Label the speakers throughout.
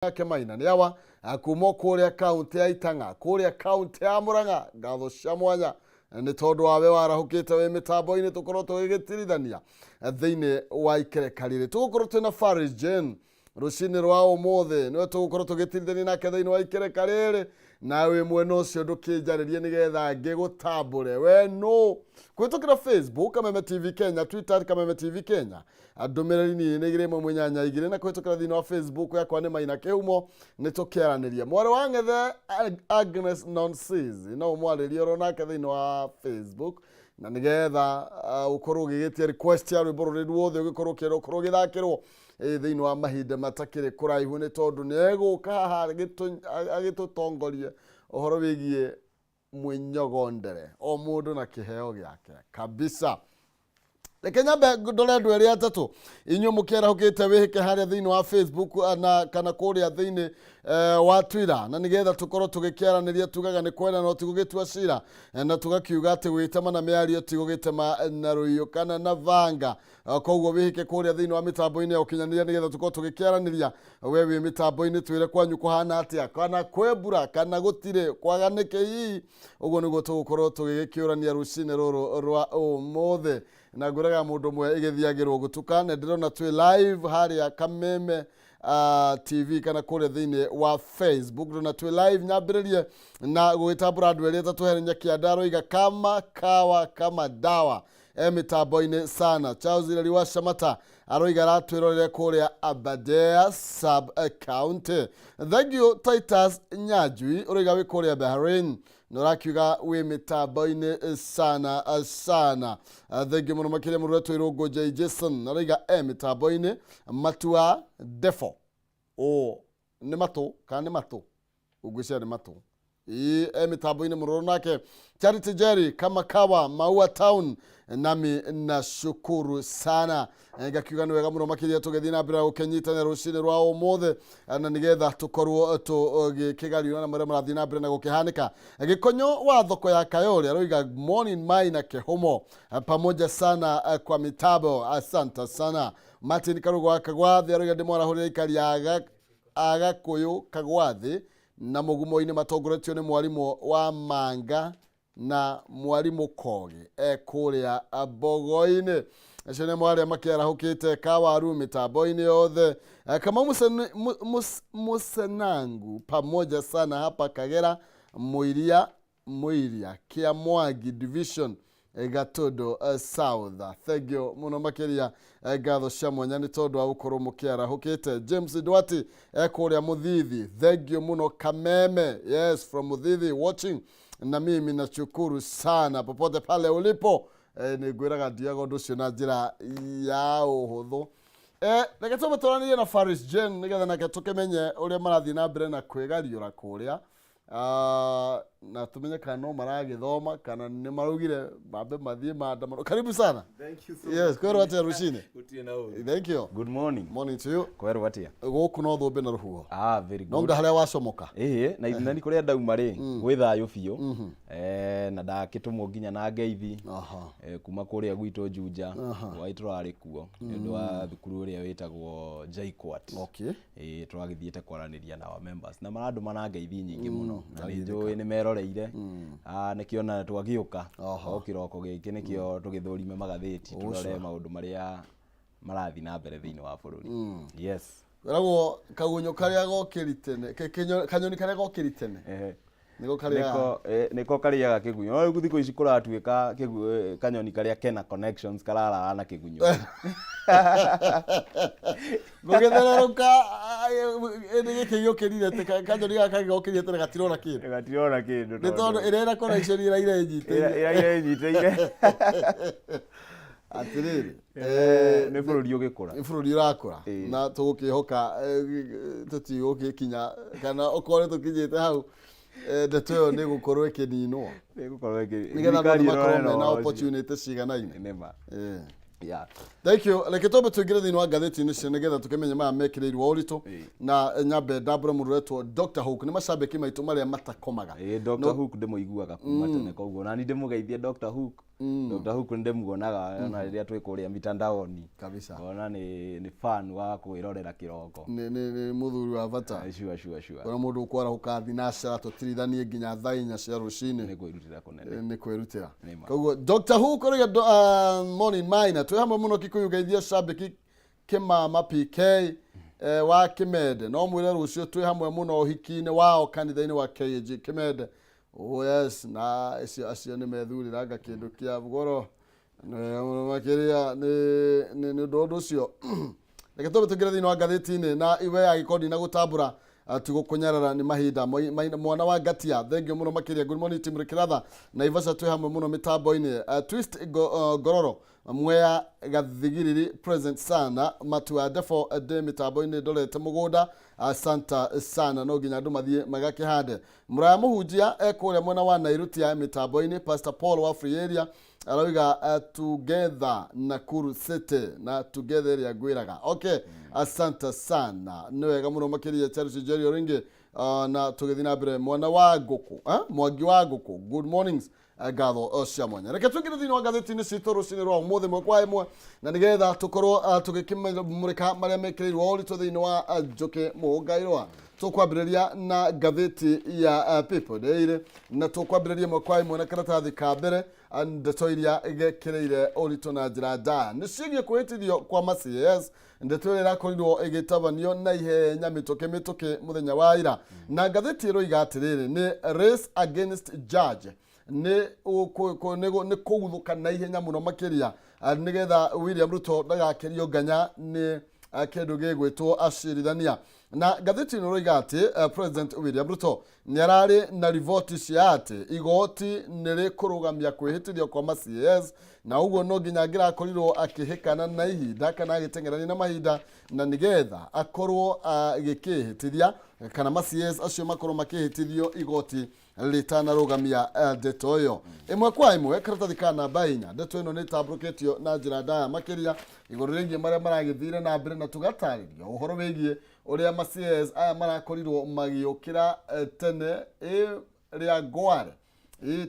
Speaker 1: Yake Maina nĩ awa kuma kũrĩa kaunti ya Itang'a, kũrĩa kaunti ya Murang'a. Ngatho cia mwanya nĩ tondũ wawe warahũkĩte wĩ mĩtambo-inĩ tũkorwo tũgĩgĩtirithania thĩinĩ wa ikereka rĩrĩ. Tũgũkorwo twĩna Faris Jane rũcinĩ rwa ũmũthĩ, nĩwe tũgũkorwo tũgĩtirithania nake thĩinĩ wa ikereka rĩrĩ. Na wĩ mwena ũcio ndũkĩnjarĩrie nĩgetha ngĩgũtambũre we nũ kũhĩtũkĩra Facebook Kameme TV Kenya, Twitter Kameme TV Kenya. Ndũmĩrĩri nini nĩ 2182 na kũhĩtũkĩra thĩinĩ wa Facebook yakwa nĩ Maina Kĩhumo, nĩ tũkĩaranĩria. Mwarĩ wa Ng'ethe Agnes Nonsis no ũmwarĩrie oro nake thĩinĩ wa Facebook, na nĩgetha ũkorwo ũgĩgĩtia request ya rwĩmbo rũrĩ ruothe ũgĩkorwo ũkĩenda ũkorwo ũgĩthakĩrwo thĩinĩ wa mahinda matakĩrĩ kũraihu, nĩ tondũ nĩ egũka haha agĩtũtongorie ũhoro wĩgiĩ mwĩnyogondere, o mũndũ na kĩheo gĩake kabisa. Reke nyambe ndore andũ erĩ atatũ inyuĩ mũkĩarahũkĩte wĩhĩke harĩa thĩinĩ wa Facebook na kana kũrĩa thĩinĩ wa Twitter, na nĩgetha tũkorwo tũgĩkĩaranĩria. Tugaga nĩ kwenda no ti gũgĩtua cira, na tũgakiuga atĩ gwĩtema na mĩario ti gũgĩtema na rũiyũ kana na banga. Koguo wĩhĩke kũrĩa thĩinĩ wa mĩtambo-inĩ ya ũkinyanĩria nĩgetha tũkorwo tũgĩkĩaranĩria. We wĩ mĩtambo-inĩ, twĩre kwanyu kũhana atĩa, kana kwĩ mbura kana gũtirĩ, kwaga nĩkĩ hihi? Ũguo nĩguo tũgũkorwo tũgĩgĩkĩũrania rũcinĩ rũrũ rwa ũmũthĩ, na ngwĩraga mũndũ ũmwe ĩgĩthiagĩrwo gũtuka. Na ndĩrona twĩ live harĩa Kameme TV kana kũrĩa thĩinĩ wa Facebook, ndĩrona twĩ live. Nyambĩrĩrie na gũgĩtambũra andũ erĩ atatũ. Here Nyakianda aroiga kama kawa kama dawa, e mĩtambo-inĩ sana. Charles Ireri wa Shamata aroiga aratwĩrorere kũrĩa Aberdare sub county. Thank you. Titus Nyanjui ũroiga wĩ kũrĩa Bahrain na ũrakiuga wĩ mĩtambo-inĩ sana sana. Thank you mũno makĩria. Mũrũretwo Irũngũ J Jason aroiga e mĩtambo-inĩ Matua Defo. O nĩ matũ kana nĩ matũ? Ngwĩciria nĩ matũ. Ĩĩ, e mĩtambo-inĩ mũrũrũ nake. Charity Jerry kama kawa Maua Town, nami nashukuru sana. Ngakiuga nĩ wega mũno makĩria tũgĩthiĩ na mbere na gũkĩnyitanĩra rũcinĩ rwa ũmũthĩ, na nĩgetha tũkorwo tũgĩkĩgariũra na marĩa marathiĩ na mbere na gũkĩhanĩka. Gĩkonyo wa thoko ya Kayole aroiga morning Maina Kĩhumo, pamoja sana kwa mitambo, asante sana. Martin Karugo wa Kagwathi aroiga ndĩmwarahũrĩra aikari a Gakũyũ Kagwathi na mũgumo-inĩ matongoretio nĩ mwarimũ wa Manga na mwarimũ Kogi e kũrĩa Mbogo-inĩ. Acio nĩ arĩa makĩarahũkĩte kawaru mĩtambo-inĩ yothe. Kamau Musenangu, pamoja sana hapa Kagera Mũiria, Mũiria Kĩa Mwangi Division, Gatundo South. Thank you mũno makĩria, ngatho cia mwanya nĩ tondũ wa gũkorwo mũkĩarahũkĩte. James Ndwati e kũrĩa Mũthithi, thank you mũno. Kameme, yes, from Mũthithi watching, na mimi nashukuru sana popote pale ulipo. Nĩ ngwĩraga ndiaga ũndũ ũcio na njĩra ya ũhũthũ. Reke tũmbe twaranĩrie na Faris Jane nĩgetha nake tũkĩmenye ũrĩa marathiĩ na mbere na kwĩgariũra kũrĩa, na tumenye kana no maragĩthoma kana nĩ maraugire mambe mathiĩ maandamano. Karibu sana.
Speaker 2: Thank you so
Speaker 1: Yes,
Speaker 2: much.
Speaker 1: Kwerwo atĩa rũcinĩ?
Speaker 2: Gũtirĩ na ũru.
Speaker 1: Thank you.
Speaker 2: Good morning.
Speaker 1: Morning to you.
Speaker 2: Kwerwo atĩa?
Speaker 1: Gũkũ no thũmbĩ na rũhuho.
Speaker 2: Ah, very
Speaker 1: No
Speaker 2: good.
Speaker 1: nga harĩa wacomoka.
Speaker 2: Ĩĩ, na nĩ kũrĩa ndauma rĩ, gwĩ thayũ biũ. Na ndakĩtũmwo nginya na ngeithi kuma kũrĩa gwitũ Juja, gwai tũrarĩ kuo nĩ ũndũ wa thukuru ũrĩa wĩtagwo JKUAT. Ĩĩ, tũragĩthiĩte kwaranĩria na our members na marandũma na ngeithi nyingĩ mũno, na nĩ njũĩ nĩ meroreire. Ah, nĩkĩo na twagĩũka o kĩroko gĩkĩ nĩkĩo tũgĩthũrime magathĩti tũrore maũndũ marĩa marathiĩ na mbere thĩinĩ wa bũrũri. Yes.
Speaker 1: Kwĩragwo kagunyũ karĩa gokĩri tene, kanyoni karĩa gokĩri tene. Nĩko karĩa
Speaker 2: Nĩko karĩaga kĩgunyũ. No rĩu thikũ ici kũratuĩka kanyoni karĩa kena connections kararara na kĩgunyũ.
Speaker 1: Gũgĩthererũka nĩ gĩkĩ gĩũkĩrire kanyoni gaka gokĩrire tene gatirona kĩndũ.
Speaker 2: Gatirona kĩndũ.
Speaker 1: Nĩ tondũ ĩrĩa ĩna connection ĩraire ĩnyitĩire.
Speaker 2: Ĩraire ĩnyitĩire.
Speaker 1: Atĩrĩrĩ.
Speaker 2: Nĩ bũrũri ũgĩkũra.
Speaker 1: Nĩ bũrũri ũrakũra. Na tũgũkĩhoka tũtigũgĩkinya kana okorwo nĩ tũkinyĩte hau, ndeto ĩyo nĩ gũkorwo ĩkĩninwo.
Speaker 2: Nĩ gũkorwo ĩkĩ
Speaker 1: Nĩgetha andũ
Speaker 2: thirikari
Speaker 1: makorwo
Speaker 2: ĩrore na
Speaker 1: mena
Speaker 2: ũhoro ũcio.
Speaker 1: opportunity ciganaine.
Speaker 2: Nĩ ma. Yeah.
Speaker 1: Thank you. Reke twambe tũingĩre thĩinĩ wa ngathĩti-inĩ cio nĩgetha tũkĩmenye maya mekĩrĩirwo ũritũ, na nyambe ndambũre mũndũ ũretwo Dr. Hook, nĩ macambĩki maitũ marĩa matakomaga.
Speaker 2: Ĩĩ, Dr. Hook ndĩmũiguaga kuma tene, koguo nani ndĩmũgeithie Dr. Hook. Dr. Hook nĩ ndĩmuonaga ona rĩrĩa twĩ kũrĩa mitandaoni.
Speaker 1: Kabisa.
Speaker 2: Ngona nĩ fan wa kwĩrorera kĩroko.
Speaker 1: Nĩ mũthuri wa bata.
Speaker 2: Sure.
Speaker 1: Ona mũndũ ũkwarahũka thinacara tũtirithanie nginya thaa 4 cia rũcinĩ.
Speaker 2: Nĩ kwĩrutĩra kũnene.
Speaker 1: Nĩ kwĩrutĩra.
Speaker 2: Nĩ ma.
Speaker 1: Koguo Dr. Hook ũrĩa morning mine twĩ hamwe mũno Kikuyu geithia shabiki Kĩmama PK wa Kĩmende no mwĩre rũciũ twĩ hamwe mũno ũhiki-inĩ wao kanitha-inĩ wa KAG Kĩmende. Oh yes, na acio nĩ methurĩranga kĩndũ kĩa goro. Nĩ wega mũno makĩria nĩ ũndũ ũcio. Reke twambe tũingĩre thĩinĩ wa ngathĩti-inĩ na iwe agĩkorwo ndinagũtambũra tigũkũnyarara nĩ mahinda. Mwana wa Ngatia, thengiũ mũno makĩria. Good morning team Rĩkĩratha Naivasha twĩ hamwe mũno mĩtambo-inĩ. Twist Ngororo Mwea Gathigiriri present sana Matua Defo ndĩ mĩtambo-inĩ ndorete mũgũnda. Asante sana, no nginya andũ mathiĩ magakĩhande. Mũraya mũhunjia ekũrĩa mwena wa Nairutia mĩtambo-inĩ. Pastor Paul wa Free Area arauga together Nakuru City na together ĩrĩa ngwĩraga. Okay, asante sana, nĩ wega mũno makĩria. Charles Jerry Oringi, na tũgĩthiĩ na mbere mwana wa ngũkũ, Mwangi wa ngũkũ, good mornings, ngatho cia mwanya. Reke tũingĩre thĩinĩ wa ngathĩti-inĩ citũ rũcinĩ rwa ũmũthĩ ĩmwe kwa ĩmwe na nĩgetha tũkorwo tũgĩkĩmũrĩka marĩa mekĩrĩirwo ũritũ thĩinĩ wa Njũkĩ Mũngairwa. Tũkwambĩrĩria na ngathĩti ya People Daily na tũkwambĩrĩria ĩmwe kwa ĩmwe na karatathi ka mbere. Ndeto iria gekĩrĩire ũritũ na njĩra ndaya nĩ ciĩgiĩ kwĩhĩtithio kwa ma CAS, ndeto ĩrĩa ĩrakorirwo ĩgĩtabanio na ihenya mĩtũkĩ mĩtũkĩ mũthenya wa ira. Na ngathĩti ĩroiga atĩrĩrĩ, nĩ race against judge, nĩ kũguthũka na ihenya mũno makĩria nĩgetha William Ruto ndagakĩrio nganya nĩ kĩndũ gĩgwĩtwo acirithania. Na ngathĩti ĩno ĩroiga atĩ President William Ruto nĩ ararĩ na riboti cia atĩ igoti nĩ rĩkũrũgamia kwĩhĩtithio kwa ma CAS, na ũguo no nginya angĩrakorirwo akĩhĩkana na ihinda kana agĩteng'erania na mahinda na nĩgetha akorwo agĩkĩhĩtithia kana ma CAS acio makorwo makĩhĩtithio igoti rĩtanarũgamia ndeto ĩyo. Ĩmwe kwa ĩmwe karatathi ka namba 4, ndeto ĩno nĩ ĩtambũrũkĩtio na njĩra ndaya makĩria igũrũ rĩgiĩ marĩa maragĩthire na mbere na tũgatarĩrio ũhoro wĩgiĩ ũrĩa ma CAS aya marakorirwo magĩũkĩra tene rĩa ngware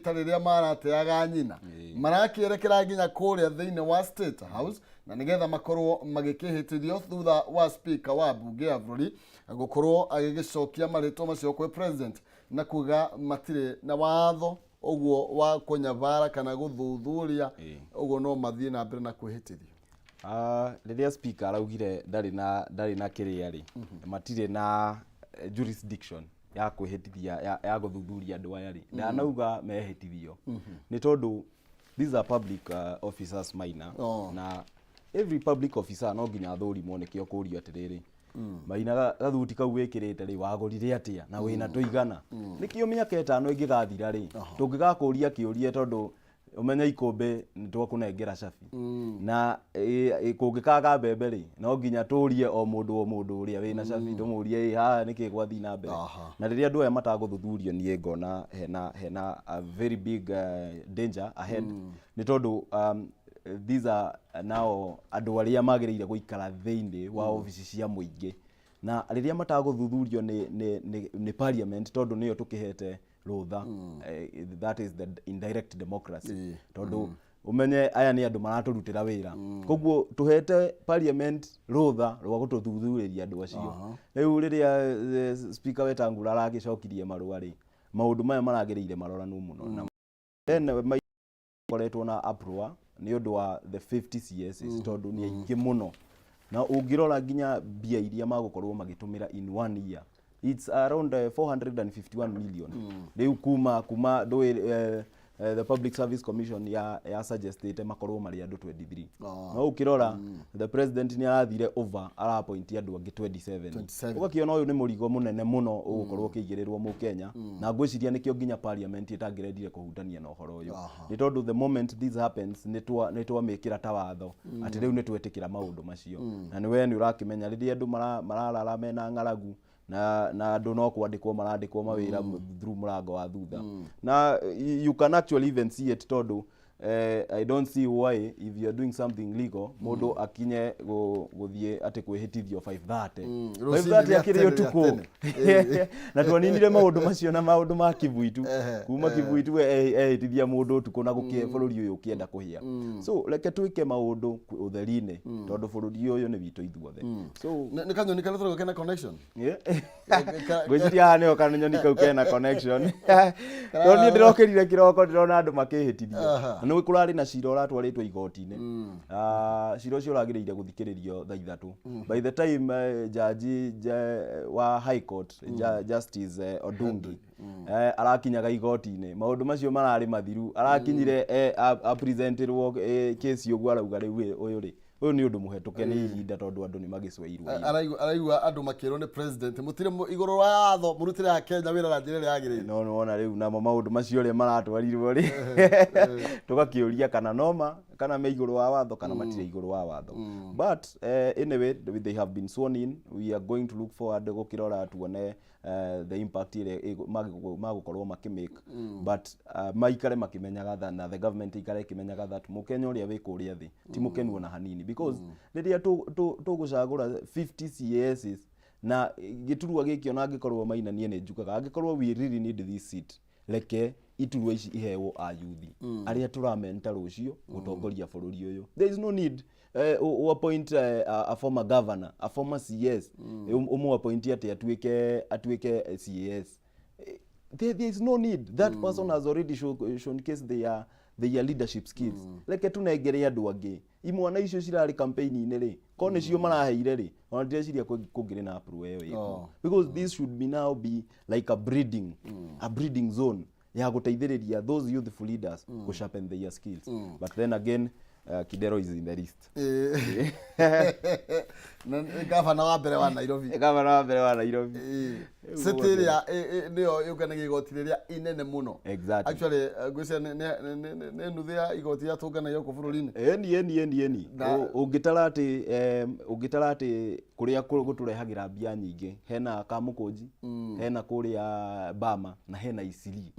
Speaker 1: ta rĩrĩa marateaga nyina, marakĩerekera nginya kũrĩa thĩinĩ wa State House na nĩgetha makorwo magĩkĩhĩtithio thutha wa speaker wa mbunge ya bũrũri gũkorwo agĩgĩcokia marĩtwa macio kwĩ president na kuga matirĩ na watho ũguo wa kũnyabara kana gũthuthuria, ũguo no mathiĩ na mbere na kwĩhĩtithio.
Speaker 2: Rĩrĩa speaker araugire ndarĩ na kĩrĩa rĩ, matirĩ na jurisdiction ya kwĩhĩtithia ya gũthuthuria andũ aya rĩ, ndanauga mehĩtithio nĩ tondũ these are public officers maina. Na every public officer no nginya athũrimwo, nĩkĩo kũrio atĩrĩrĩ, maina gathuti kau wĩkĩrĩte rĩ, wagũrire atĩa na wĩna tũigana? Nĩkĩo mĩaka 5 ĩngĩgathira rĩ, tũngĩgakũria kĩũria, tondũ ũmenye ikũmbĩ nĩ twakũnengera cabi na kũngĩkaga mbembe rĩ, no nginya tũrie o mũndũ o mũndũ ũrĩa wĩna cabi, tũmũrie, ĩ haha nĩkĩ gwathiĩ na mbere? Na rĩrĩa andũ aya matagũthuthurio, niĩ ngona hena a very big danger ahead, nĩ tondũ these are now andũ arĩa magĩrĩire gũikara thĩinĩ wa obici cia mũingĩ, na rĩrĩa matagũthuthurio nĩ parliament, tondũ nĩyo tũkĩhete rũtha, that is the indirect democracy, tondũ ũmenye aya nĩ andũ maratũrutĩra wĩra, koguo tũhete parliament rũtha rwa gũtũthuthurĩria andũ acio. Rĩu rĩrĩa Speaker Wetangula aragĩcokirie marũa rĩ, maũndũ maya maragĩrĩire maroranwo mũno na then koretwo na uproar nĩ ũndũ wa the 50 CSs, tondũ nĩ aingĩ mũno, na ũngĩrora nginya mbia iria magũkorwo magĩtũmĩra in one year, it's around 451 million. Rĩu kuma ndũĩ the Public Service Commission ya suggestĩte makorwo marĩ andũ 23. No ũkĩrora the president nĩ arathire over, arapointi andũ angĩ 27.
Speaker 1: 27.
Speaker 2: Ũgakĩona ũyũ nĩ mũrigo mũnene mũno ũgũkorwo ũkĩigĩrĩrwo mũkenya, na ngwĩciria nĩkĩo nginya parliament ĩtangĩrendire kũhutania na ũhoro ũyũ, nĩ tondũ the moment this happens, nĩ twamĩkĩra ta watho atĩ rĩu nĩ twetĩkĩra maũndũ macio. Na nĩ we nĩ ũrakĩmenya rĩrĩa andũ mararara mena ng'aragu na andũ no kwandĩkwo marandĩkwo mawĩra through mũrango wa thutha, na you can actually even see it tondũ I don't see why, if you are doing something legal, mũndũ akinye gũthiĩ atĩ kwĩhĩtithio 5:30.
Speaker 1: Rũcinĩ
Speaker 2: 5:30
Speaker 1: rĩa
Speaker 2: akĩrĩ
Speaker 1: tene, rĩa
Speaker 2: ũtukũ.
Speaker 1: Tene.
Speaker 2: Na twaninire maũndũ macio na maũndũ ma kibuitu kuma kibuitu ehĩtithia mũndũ ũtukũ na gũkĩ bũrũri ũyũ ũkĩenda kũhĩa. So reke twĩke maũndũ ũtheri-inĩ, tondũ bũrũri ũyũ nĩ witũ ithuothe. So
Speaker 1: Nĩ kanyoni karĩa tũrauga kena connection.
Speaker 2: Yeah. Ngwĩciria haha nĩho kanyoni kau kena connection, tondũ niĩ ndĩrokĩrire kĩroko ndĩrona andũ makĩhĩtithio. Na nĩ kũrarĩ na cira ũratwarĩtwo igoti-inĩ. Ah, cira ũcio ũragĩrĩire gũthikĩrĩrio thaa 3. By the time jaji wa High Court, Justice Odungi, arakinyaga igoti-inĩ, maũndũ macio mararĩ mathiru. Arakinyire apresentirwo kesi ũguo, arauga rĩu ũyũ rĩ, ũyũ nĩ ũndũ mũhetũke nĩ ihinda, tondũ andũ nĩ magĩcweirwo.
Speaker 1: Araigua andũ makĩrwo nĩ president mũtirĩ igũrũ wa watho, mũrutĩre Akenya wĩra na njĩra ĩrĩa yagĩrĩire.
Speaker 2: No nĩwona rĩu namo maũndũ macio ũrĩa maratwarirwo rĩ, tũgakĩũria kana noma kana me igũrũ wa watho kana matirĩ igũrũ wa watho. But anyway, they have been sworn in. We are going to look forward gũkĩrora tuone the impact ĩrĩa magũkorwo makĩmake, but maikare makĩmenyaga that, na the government ikare ĩkĩmenyaga that mũkenya ũrĩa wĩ kũrĩa thĩ ti mũkenu ona hanini, because rĩrĩa tũgũcagũra 50 CASs na gĩturwa gĩkĩ, ona angĩkorwo Maina, niĩ nĩ njugaga angĩkorwo we really need this seat, reke iturwa ici iheo ayuthi arĩa tũramenta rũciũ gũtongoria bũrũri ũyũ. There is no need appoint a former governor, a former CS, ũmũ appoint atĩ atuĩke CAS. There is no need. That person has already showcased their leadership skills. Reke tunengere andũ angĩ. Imwana icio cirarĩ campaign-inĩ rĩ, ko nĩcio maraheire rĩ, ona ndireciria kũngĩrĩ na approval ĩyo ĩkuo, because this should be now be like a breeding zone ya gũteithĩrĩria those youthful leaders mm. sharpen their skills. But then again, Kidero is in the list.
Speaker 1: Na nĩ gavana wa mbere wa Nairobi.
Speaker 2: Gavana wa mbere wa Nairobi.
Speaker 1: City ĩrĩa nĩyo yũnganagia igoti rĩrĩa inene mũno. Actually, ngwĩciria nĩ nuthu ya igoti rĩrĩa tũnganagia gũkũ bũrũri-inĩ.
Speaker 2: Eni. Ũngĩtara atĩ kũrĩa gũtũrehagĩra mbia nyingĩ, hena Kamũkũnji, hena kũrĩa Bama na hena Isili,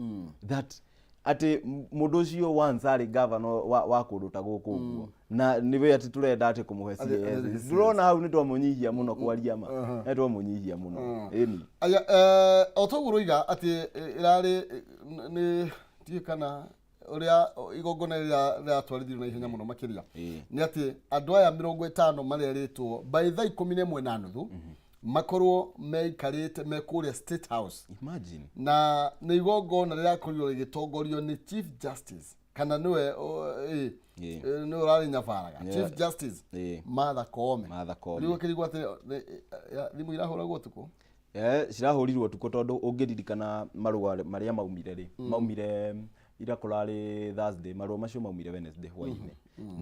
Speaker 2: that atĩ mũndũ ũcio once arĩ governor wa kũndũ ta gũkũ ũguo, na nĩwe atĩ tũrenda atĩ kũmũhe CAS. Ndũrona hau nĩ twamũnyihia mũno? Kwaria ma, nĩ twamũnyihia mũno, ĩni.
Speaker 1: Aya, o toguo ũroiga atĩ ĩrarĩ nĩ ndiũĩ kana ũrĩa igongona rĩrĩa rĩratwarithirio na ihenya mũno makĩria nĩ atĩ andũ aya 50 marerĩtwo by thaa 11:30 makorwo meikarĩte me kũrĩa State House.
Speaker 2: Imagine.
Speaker 1: Na nĩ igongona rĩrakorirwo rĩgĩtongorio nĩ Chief Justice, kana nĩwe nĩwe ũrarĩ nyabaraga, Chief Justice Martha Koome.
Speaker 2: Martha Koome.
Speaker 1: Rĩu akĩrigwo atĩ thimũ irahũragwo ũtukũ.
Speaker 2: Cirahũrirwo ũtukũ, tondũ ũngĩririkana marũa marĩa maumire rĩ, maumire ira kũrarĩ Thursday, marũa macio maumire Wednesday hwainĩ,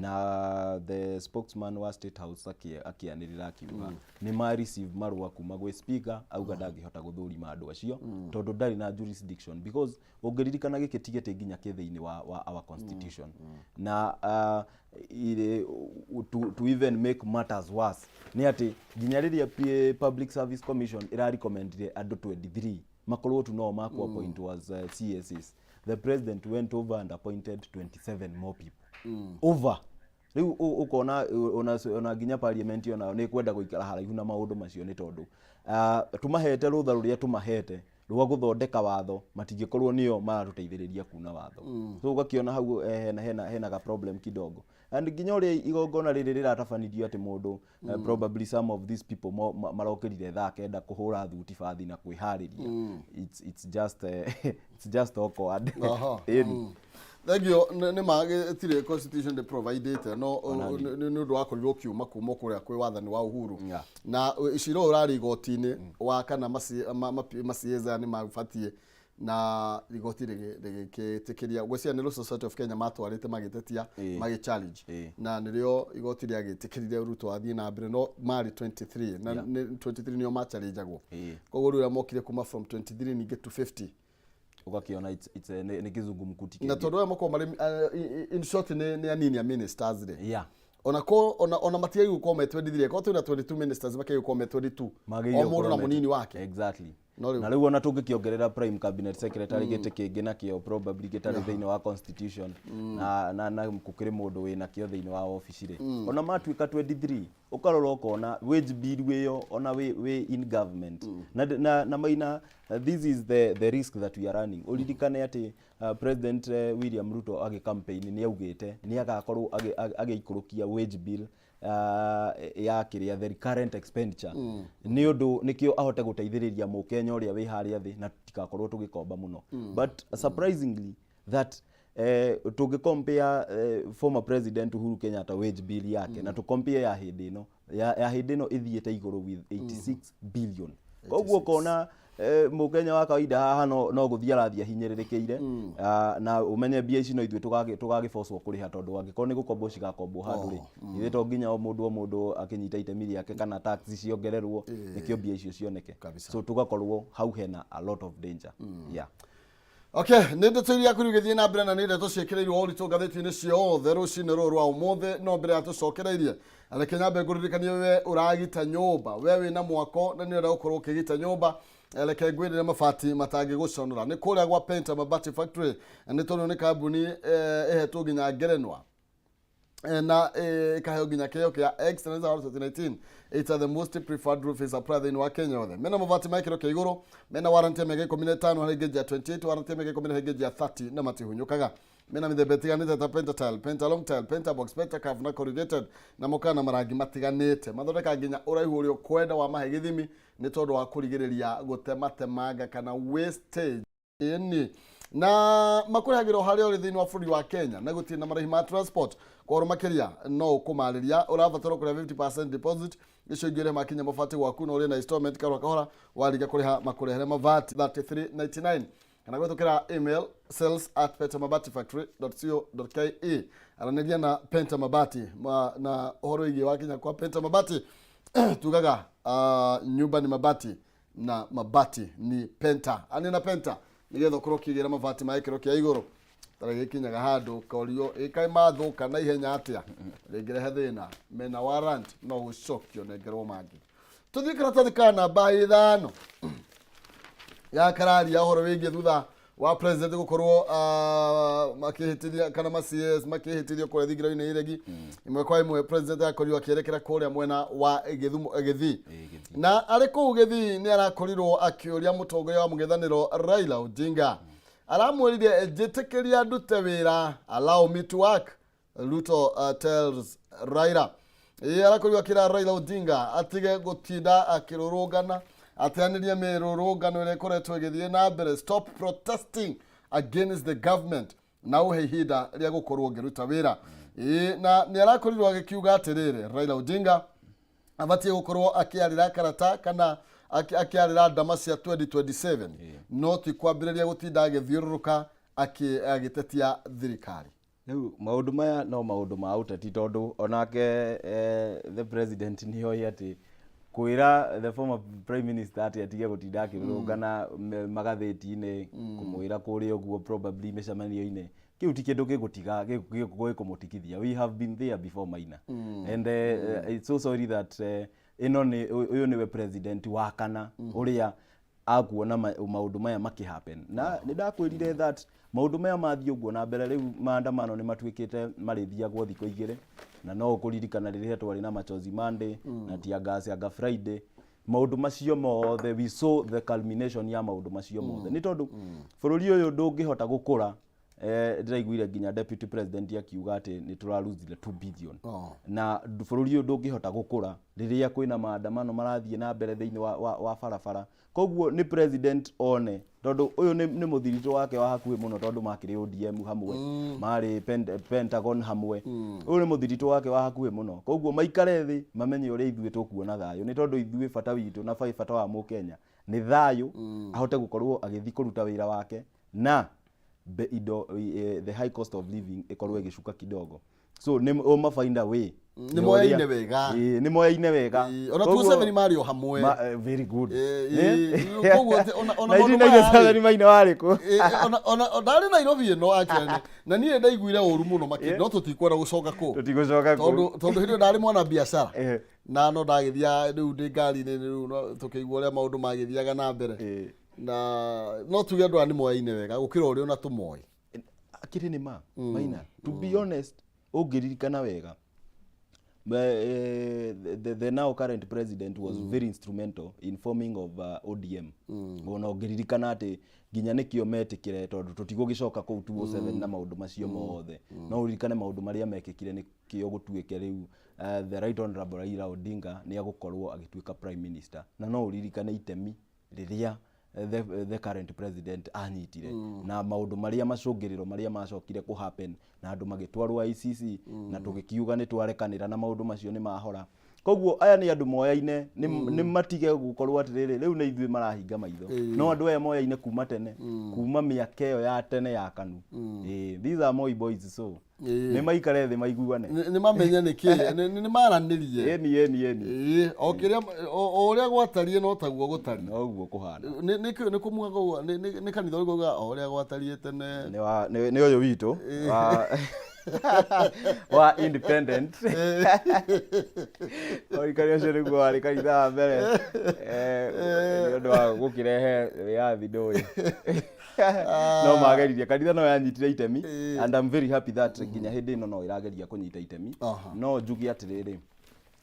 Speaker 2: na the spokesman wa State House akĩanĩrĩra akiuga nĩ ma receive marũa kuma gwĩ speaker, auga ndangĩhota gũthũrima andũ acio tondũ ndarĩ na jurisdiction, because ũngĩririkana gĩkĩ ti gĩtĩ nginya kĩ thĩinĩ wa our constitution. Na to even make matters worse nĩ atĩ nginya rĩrĩa Public Service Commission ĩrarecommendire andũ 23 makorwo tu no makũ appoint was CSs, the president went over and appointed 27 more people over. Rĩu ũkona ona nginya parliament onayo nĩ kwenda gũikara haraihu na maũndũ macio, nĩ tondũ tũmahete rũtha rũrĩa tũmahete rwa gũthondeka watho, matingĩkorwo nĩo maratũteithĩrĩria kuna watho. So ũgakĩona hau hena ga problem kidogo, and nginya ũrĩa igongona rĩrĩ rĩratabanirio atĩ mũndũ probably some of these people marokĩrire thaa 9 kũhũra thuti bathi na kwĩharĩria. It's just awkward. Ĩni.
Speaker 1: Thengio. Nĩ ma gĩtirĩ constitution ndĩ providĩte, no nĩ ũndũ wakorirwo ũkiuma kuma kũrĩa kwĩ wathani wa Uhuru. Na cira ũyũ ũrarĩ igoti-inĩ wa kana maciĩza nĩ mabatiĩ, na igoti rĩgĩtĩkĩria. Ngwĩciria nĩ Law Society of Kenya matwarĩte magĩtetia, magĩ challenge, na nĩrĩo igoti rĩagĩtĩkĩrire Ruto athiĩ na mbere, no marĩ 23 na nĩ 23 nĩo machallenjagwo. Koguo rĩu mokire kuma from 23 ningĩ to 50.
Speaker 2: Ũgakĩona it's nĩ kĩzungumkuti
Speaker 1: Na
Speaker 2: kĩngĩ.
Speaker 1: Tondũ aya makorwo marĩ in short nĩ anini a ministers rĩ, ona matiagĩrĩirwo gũkorwo me 23. Korwo twĩna 22 ministers, makĩagĩrĩirwo gũkorwo me 22,
Speaker 2: Magĩrĩire
Speaker 1: o mũndũ na
Speaker 2: gũkorwo
Speaker 1: mũnini wake.
Speaker 2: Exactly.
Speaker 1: No rĩu-
Speaker 2: Na rĩu ona tũngĩkĩongerera prime cabinet secretary gĩtĩ kĩngĩ nakĩo probably gĩtarĩ thĩinĩ wa constitution na gũkĩrĩ mũndũ wĩ nakĩo thĩinĩ wa obici rĩ, ona matuĩka 23, ũkarora ũkona wage bill ĩyo ona wĩ in government na Maina, this is the risk that we are running. Ũririkane atĩ President William Ruto agĩ campaign nĩ augĩte nĩ agakorwo agĩikũrũkia wage bill ya kĩrĩa, the recurrent expenditure, nĩ ũndũ nĩkĩo ahote gũteithĩrĩria mũkenya ũrĩa wĩ harĩa thĩ na tũtigakorwo tũgĩkomba mũno. But surprisingly that tũngĩ compare former President Uhuru Kenyatta wage bill yake na tũ compare ya hĩndĩ ĩno, ya hĩndĩ ĩno ĩthiĩte igũrũ with 86 billion. Koguo ũkona mũkenya wa kawaida haha no gũthiĩ arathiĩ ahinyĩrĩrĩkĩire. Na ũmenye mbia ici no ithuĩ tũgagĩbocwo kũrĩha, tondũ angĩkorwo nĩ gũkombwo cigakombwo handũ rĩ, ithuĩ to nginya o mũndũ akĩnyita itemi rĩake kana tax ciongererwo nĩkĩo mbia icio cioneke.
Speaker 1: Kabisa.
Speaker 2: So tũgakorwo hau hena a lot of danger, yeah.
Speaker 1: Okay, nĩ ndeto iria kũrĩ gĩthiĩ na mbere na nĩ ndeto ciĩkĩrĩirwo ũritũ ngathĩti-inĩ ciothe rũcinĩ rũrũ rwa ũmũthĩ. No mbere ya tũcokereirie, reke nyambe ngũririkanie, we ũragita nyũmba, we wĩna mwako na nĩ ũrenda gũkorwo ũkĩgita nyũmba, reke ngwĩrĩre mabati matangĩgũconora nĩ kũrĩa gwa Penta Mabati Factory, nĩ tondũ nĩ kambuni ĩhetwo nginya ngerenwa na ĩkaheo nginya kĩheo kĩa Excellence Award 2019 it's the most preferred roofing supplier thĩinĩ wa Kenya yothe. Mena mabati ma gĩkĩro kĩa igũrũ, mena warranty ya mĩaka 15 harĩ gauge ya 28, warranty ya mĩaka 10 harĩ gauge ya 30, na matihunyũkaga. Mena mĩthemba ĩtiganĩte ta pentatile, pentalong tile, pentabox, pentacurve na corrugated, na mokaga na marangi matiganĩte. Mathondekaga nginya ũraihu ũrĩa ũkwenda wa mahe gĩthimi, nĩ tondũ wa kũrigĩrĩria gũtematemanga kana wastage. Ĩni na makũrehagĩra o harĩa ũrĩ thĩinĩ wa bũrũri wa Kenya na gũtirĩ na marĩhi ma transport. Kwa ũhoro makĩria no ũkũmarĩria, ũrabatara kũrĩha 50% deposit, icio ingĩ ũrĩhe makinya mabati gwaku, na ũrĩhe na installment kahora kahora. Wariga kũrĩha, makũrehere mabati 3399 kana gwĩtũkĩra email sales@pentamabatifactory.co.ke. Aranĩria na Penta Mabati na ũhoro wĩgiĩ wakinya kwa Penta Mabati tugaga nyumba ni mabati na mabati ni Penta. Ani na Penta nigetha ũkorwo ũkĩgĩra mabati ma gĩkĩro kĩa igũrũ. Tarĩ gĩkinyaga handũ ũkorio ĩkaĩ mathũka na ihenya atĩa, rĩngĩrehe thĩna, mena warrant, no ũcokio nengerwo mangĩ. Tũthiĩ karatathi ka namba 5 ya kararia ũhoro wĩgiĩ thutha wa president gũkorwo makĩhĩtithia kana ma CS makĩhĩtithio kũrĩa thingira-inĩ iregi ĩmwe kwa ĩmwe. President akorirwo akĩerekera kũrĩa mwena wa Gĩthumo, Gĩthii.
Speaker 2: Ĩĩ, Gĩthii.
Speaker 1: Na arĩ kũu Gĩthii nĩ arakorirwo akĩũria mũtongoria wa mũng'ethanĩro Raila Odinga, aramwĩrire, "Njĩtĩkĩria ndute wĩra." "Allow me to work," Ruto tells Raila. Ĩĩ, arakorirwo akĩra Raila Odinga atige gũtinda akĩrũrũngana, ateanĩrie mĩrũrũngano ĩrĩa ĩkoretwo ĩgĩthiĩ na mbere, "Stop protesting against the government," na ũhe ihinda rĩa gũkorwo ngĩruta wĩra. Ĩĩ, na nĩ arakorirwo agĩkiuga atĩrĩrĩ, Raila Odinga abatiĩ gũkorwo akĩarĩra karata kana akĩarĩra ndama cia 2027, no ti kwambĩrĩria gũtinda agĩthiũrũrũka agĩtetia thirikari.
Speaker 2: Rĩu maũndũ maya no maũndũ ma ũteti, tondũ onake the president nĩ oĩ atĩ kwĩra the former prime minister atĩ atige gũtinda akĩrũrũngana magathĩti-inĩ, kũmwĩra kũrĩa ũguo probably mĩcemanio-inĩ, kĩu ti kĩndũ gĩgũtiga gĩkũmũtigithia. We have been there before, Maina, and it's so sorry that ĩno nĩ ũyũ nĩwe president wa kana ũrĩa akuona maũndũ maya makĩ happen. Na nĩ ndakwĩrire that maũndũ maya mathiĩ ũguo na mbere, rĩu maandamano nĩ matuĩkĩte marĩthiagwo thikũ 2. Na no ũkũririkana rĩrĩa twarĩ na Machozi Monday na Tear Gas Anga Friday, maũndũ macio mothe, we saw the culmination ya maũndũ macio mothe, nĩ tondũ bũrũri ũyũ ndũngĩhota gũkũra. Ndĩraiguire nginya deputy president akiuga atĩ nĩ tũraruzire 2 billion. Na bũrũri ũyũ ndũngĩhota gũkũra rĩrĩa kwĩna maandamano marathiĩ na mbere thĩinĩ wa barabara. Koguo nĩ president one, tondũ ũyũ nĩ mũthiritũ wake wa hakuhĩ mũno, tondũ makĩrĩ ODM hamwe, marĩ Pentagon hamwe. Ũyũ nĩ mũthiritũ wake wa hakuhĩ mũno, koguo maikare thĩ mamenye ũrĩa ithuĩ tũkuona thayũ, nĩ tondũ ithuĩ bata witũ na bata wa mũkenya nĩ thayũ, ahote gũkorwo agĩthiĩ kũruta wĩra wake na indo the high cost of living ĩkorwo ĩgĩcuka kidogo. So nĩ ũma find a way.
Speaker 1: Nĩ moyaine wega.
Speaker 2: Ĩĩ, nĩ moyaine wega.
Speaker 1: Ĩĩ, ona 27 marĩ o hamwe.
Speaker 2: Very good.
Speaker 1: Ĩĩ, koguo ona maũndũ maya
Speaker 2: 1997 Maina warĩ kũ?
Speaker 1: Ĩĩ, ona ndarĩ Nairobi ĩno actually, na niĩ ndaiguire ũru mũno makĩria, no tũtikwenda gũcoka kũu.
Speaker 2: Tũtigũcoka kũu.
Speaker 1: Tondũ hĩndĩ ĩyo ndarĩ mwana biacara. Na no ndagĩthiaga rĩu ndĩ ngari-inĩ rĩu no tũkĩigua ũrĩa maũndũ magĩthiaga na mbere. Na no tuge andũ aya nĩ moyaine wega gũkĩra ũrĩa ona tũmoĩ.
Speaker 2: Akĩrĩ nĩ ma Maina, to be honest, ũngĩririkana wega, the now current president was very instrumental in forming of ODM. Ona ũngĩririkana atĩ nginya nĩkĩo metĩkĩre tondũ tũtigũgĩcoka kũu 207 na maũndũ macio mothe, no ũririkane maũndũ marĩa mekĩkire nĩkĩo gũtuĩke rĩu the Right Honorable Raila Odinga nĩ agũkorwo agĩtuĩka prime minister. Na no ũririkane itemi rĩrĩa the current president anyitire na maũndũ marĩa macũngĩrĩro marĩa macokire kũ happen na andũ magĩtwarwo ICC na tũgĩkiuga nĩ twarekanĩra na maũndũ macio nĩ mahora. Koguo aya nĩ andũ moyaine, nĩ matige gũkorwo atĩrĩrĩ rĩu nĩ ithuĩ marahinga maitho. No andũ aya moyaine kuma tene, kuma mĩaka ĩyo ya tene ya KANU. These are Moi boys, so nĩ maikare thĩ maiguane.
Speaker 1: Nĩ mamenye nĩ kĩ nĩ maranĩrie.
Speaker 2: Ĩni, ĩni, ĩni.
Speaker 1: Ĩĩ, o kĩrĩa o ũrĩa gwatariĩ no taguo gũtariĩ.
Speaker 2: Noguo kũhana.
Speaker 1: Nĩ kũmugaga ũguo, nĩ kanitha ũrĩkũ ugaga o ũrĩa gwatariĩ tene?
Speaker 2: Nĩ ũyũ witũ wa independent. Orikari ũcio nĩguo warĩ kanitha wa mbere nĩ ũndũ wa gũkĩrehe wĩyathi ndũĩ. No mageririe, kanitha no yanyitire itemi, and I'm very happy that nginya hĩndĩ ĩno no ĩrageria kũnyita itemi. No njuge atĩrĩrĩ,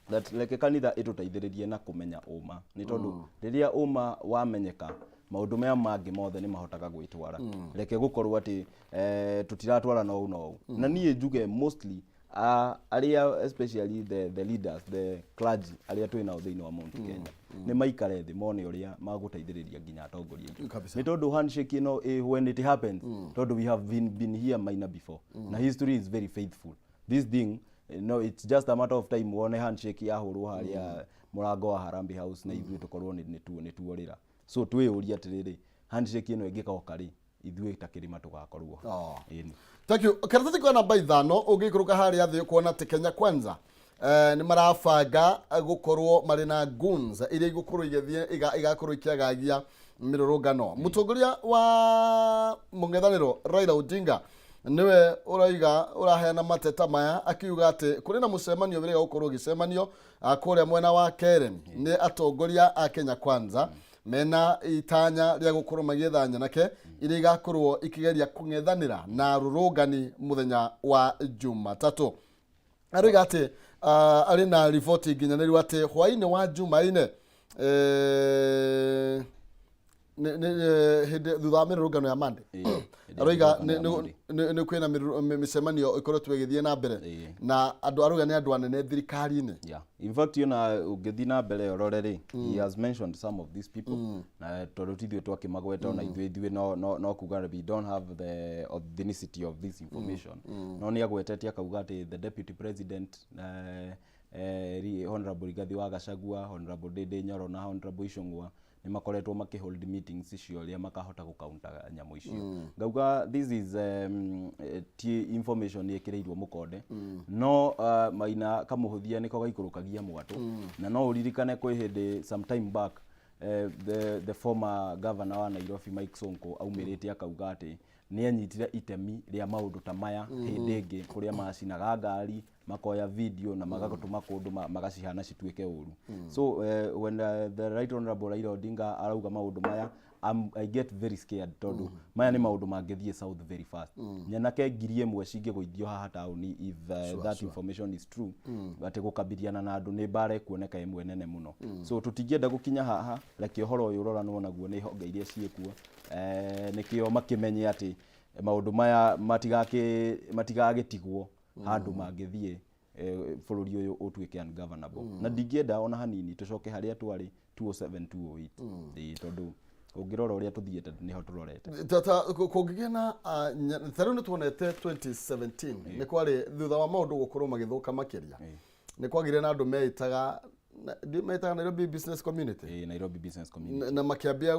Speaker 2: that reke kanitha ĩtũteithĩrĩrie na kũmenya ũma, nĩ tondũ rĩrĩa ũma wamenyeka, maũndũ maya mangĩ mothe nĩ mahotaga gwĩtwara. Reke gũkorwo atĩ tũtiratwara nou nou. Na niĩ njuge mostly arĩa especially the leaders, the clergy arĩa twĩ nao thĩinĩ wa Mount Kenya, nĩ maikare thĩ mone ũrĩa magũteithĩrĩria nginya atongoria aitũ. Nĩ tondũ handshake ĩno, when it happens, tondũ we have been here, Maina, before, na history is very faithful. This thing, no, it's just a matter of time wone handshake yahũrwo harĩa mũrango wa Harambee House na ithuĩ tũkorwo nĩ tuorĩra. So twĩyũrie atĩrĩrĩ, handshake ĩno ĩngĩgoka rĩ, ithuĩ ta kĩrĩma tũgakorwo ha? Ĩni.
Speaker 1: Thank you. Karatathi kwa namba 5 ũngĩikũrũka harĩa thĩ ũkuona atĩ Kenya Kwanza nĩ marabanga gũkorwo marĩ na goons iria igũkorwo igĩthiĩ igakorwo ikĩagagia mĩrũrũngano. Mũtongoria wa mũng'ethanĩro Raila Odinga nĩwe ũraiga ũraheana mateta maya, akiuga atĩ kũrĩ na mũcemanio wĩrĩga gũkorwo ũgĩcemanio kũrĩa mwena wa Karen nĩ atongoria a Kenya Kwanza mena itanya rĩa gũkorwo magĩetha nyanake iria igakorwo ikĩgeria kũng'ethanĩra na rũrũngani mũthenya wa Jumatatũ. Aroiga atĩ arĩ na riboti nginyanĩru atĩ hwaĩ-inĩ wa Jumaine hĩndĩ thutha wa mĩrũrũngano ya Monday, aroiga nĩ kwĩna mĩcemanio ĩkoretwo ĩgĩthiĩ na mbere na andũ aroiga nĩ andũ anene thirikari-inĩ.
Speaker 2: Yeah. In fact, ona ũngĩthiĩ na mbere ũrore rĩ, he has mentioned some of these people, na tondũ ti ithuĩ twakĩmagweta, ona ithuĩ no kuga we don't have the authenticity of this information, no nĩ agwetete akauga atĩ the deputy president, Honorable Rigathi wa Gachagua, Honorable Ndindi Nyoro na Honorable Ichung'wa nĩ makoretwo makĩ hold meetings icio ũrĩa makahota gũkaunta nyamũ icio. Ngauga this is ti information ĩkĩrĩirwo mũkonde, no Maina, kamũhũthia nĩko gaikũrũkagia mwatũ. Na no ũririkane kwĩ hĩndĩ some time back, the former governor wa Nairobi Mike Sonko aumĩrĩte akauga atĩ nĩ anyitire itemi rĩa maũndũ ta maya hĩndĩ ĩngĩ kũrĩa macinaga ngari, makoya video na magatũma kũndũ magacihana cituĩke ũru. So when the Right Honorable Raila Odinga arauga maũndũ maya, I get very scared tondũ maya nĩ maũndũ mangĩthiĩ south very fast. Nyanake 1,000 cingĩgũithio haha taũni, if that information is true, atĩ gũkabiriana na andũ nĩ mbara ĩkuoneka ĩmwe nene mũno. So tũtingĩenda gũkinya haha. Reke ũhoro ũyũ ũroranwo naguo nĩ honge iria ciĩkuo, nĩkĩo makĩmenye atĩ maũndũ maya matigagĩtigwo handũ mangĩthiĩ, bũrũri ũyũ ũtuĩke ungovernable. Na ndingĩenda ona hanini tũcoke harĩa twarĩ 207 208. Ĩĩ, tondũ ũngĩrora ũrĩa tũthiĩte nĩho tũrorete.
Speaker 1: Ta kũngĩgĩa na ta rĩu nĩ tuonete 2017 nĩ kwarĩ thutha wa maũndũ gũkorwo magĩthũka makĩria, nĩ kwagĩire na andũ meĩtaga metaga Nairobi Business Community.
Speaker 2: Ĩĩ, Nairobi Business Community.
Speaker 1: Na makĩambia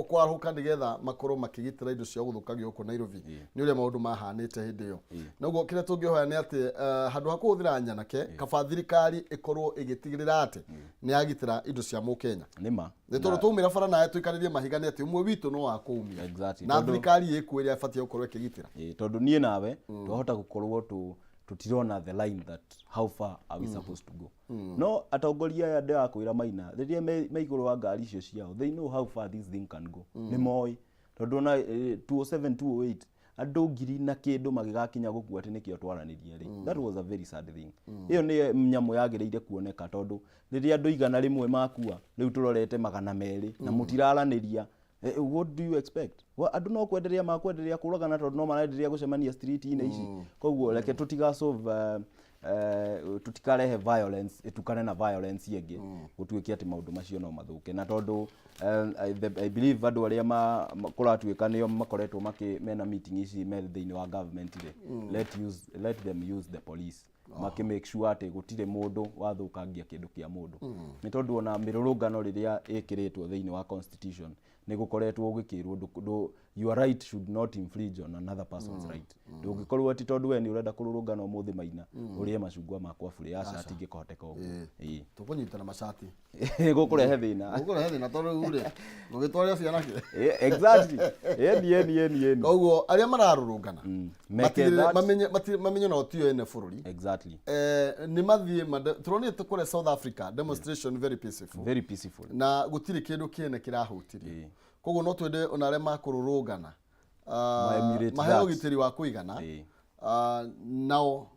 Speaker 1: kwarahũka nĩgetha makorwo makĩgitĩra indo ciao gũthũkagio gũkũ Nairobi nĩ ũrĩa maũndũ mahanĩte hĩndĩ ĩyo. Noguo kĩrĩa tũngĩhoya nĩ atĩ handũ ha kũhũthĩra nyanake, kaba thirikari ĩkorwo ĩgĩtigĩrĩra atĩ nĩ yagitĩra indo cia mũkenya.
Speaker 2: Nĩ ma.
Speaker 1: Nĩ tondũ twaumĩra bara nawe tũikarĩrie mahiga nĩ atĩ ũmwe witũ no akũumia. Na thirikari ĩkuo ĩrĩa ĩbatiĩ gũkorwo ĩkĩgitĩra.
Speaker 2: Ĩĩ, tondũ niĩ nawe twahota gũkorwo tũ Tũtirona the line that how far are we supposed to go. No atongoria aya ndĩrakwĩra Maina, rĩrĩa me igũrũ wa ngari icio ciao, they know how far this thing can go. Nĩ moĩ tondũ ona 207, 208, andũ ngiri na kĩndũ magĩgakinya gũkua atĩ nĩkĩo twaranĩria rĩ. That was a very sad thing. Ĩyo nĩ nyamũ yagĩrĩire kuoneka, tondũ rĩrĩa andũ 100 makua, rĩu tũrorete 200 na mũtiraranĩria. What do you expect? Andũ no kwenderea makwenderea kũragana tondũ no marenderea gũcemania street-inĩ ici. Koguo reke tũtiga solve, tũtikarehe violence ĩtukane na violence ĩngĩ, gũtuĩke atĩ maũndũ macio no mathũke. Na tondũ I believe andũ arĩa kũratuĩka nĩo makoretwo makĩ mena meeting ici me thĩinĩ wa government rĩ, let them use the police makĩ make sure atĩ gũtirĩ mũndũ wathũkangia kĩndũ kĩa mũndũ, nĩ tondũ ona mĩrũrũngano rĩrĩa ĩkĩrĩtwo thĩinĩ wa constitution, nĩ gũkoretwo gũgĩkĩrwo your right should not infringe on another person's right. Ndũngĩkorwo atĩ tondũ we nĩ ũrenda kũrũrũngana ũmũthĩ, Maina, ũrĩe macungwa makwa burĩ. Aca, atingĩkĩhoteka ũguo. Ĩĩ.
Speaker 1: Tũkũnyitana macati.
Speaker 2: Gũkũrehe thĩna.
Speaker 1: Gũkũrehe thĩna, tondũ rĩu rĩ, ũgĩtwarĩra ciana kĩ?
Speaker 2: Exactly, ĩni ĩni ĩni ĩni.
Speaker 1: Koguo arĩa mararũrũngana
Speaker 2: Meke
Speaker 1: matigĩrĩre
Speaker 2: that.
Speaker 1: Mamenye no tio ene bũrũri. Nĩ mathiĩ tũronire kũrĩa South Africa, demonstration very peaceful.
Speaker 2: Very peaceful.
Speaker 1: Na gũtirĩ kĩndũ kĩene kĩrahutirio. Koguo no twende ona arĩa makũrũrũngana
Speaker 2: Ma-emulate
Speaker 1: maheo
Speaker 2: that.
Speaker 1: ũgitĩri wa kũigana, nao